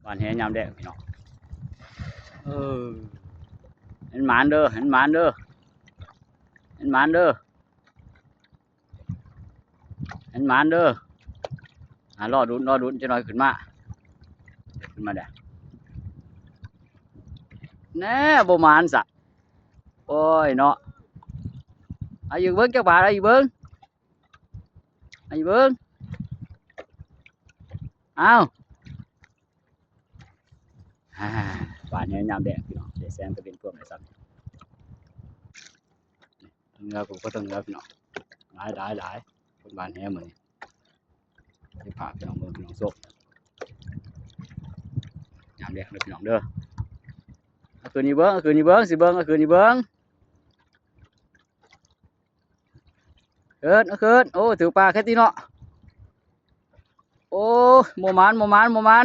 ຫວ່ານແຫຍາມແລງພີ່ນ້ອງ ເອີ ໃຫ້ມັນໝານເດີ ໃຫ້ມັນໝານເດີ ໃຫ້ມັນໝານເດີ ໃຫ້ມັນໝານເດີ ອ່າ ລໍລຸ້ນ ລໍລຸ້ນ ຈັກໜ້ອຍຂຶ້ນມາ ຂຶ້ນມາແດ່ ແນ່ ບໍ່ໝານຊະ ໂອ້ຍເນາະ ເອົາອີກເບິ່ງຈັກບາດ ເອົາອີກເບິ່ງ ໃຫ້ເບິ່ງ ອ້າວ ອ່າ ຫວ່ານແຫຍາມແລງພີ່ນ້ອງ ໄດ້ແສງຕາເວັນພວມໄດ້ຊ້ຳ ເຫື່ອກໍບໍ່ເຖິງເຫື່ອພີ່ນ້ອງ ຫຼາຍ ຫຼາຍ ຫຼາຍ ຄົນຫວ່ານແຫມື້ນີ້ ເກັບພາບພີ່ນ້ອງເບິ່ງ ພີ່ນ້ອງໂຊກ ຍາມແລງເດີພີ່ນ້ອງເດີ ເອົາຂຶ້ນອີກເບິ່ງ ເອົາຂຶ້ນອີກເບິ່ງ ຊິເບິ່ງ ເອົາຂຶ້ນອີກເບິ່ງ ເອີ້ນ ເອົາຂຶ້ນ ໂອ້ ຖືກປາແທ້ຕິເນາະ ໂອ້ ບໍ່ໝານ ບໍ່ໝານ ບໍ່ໝານ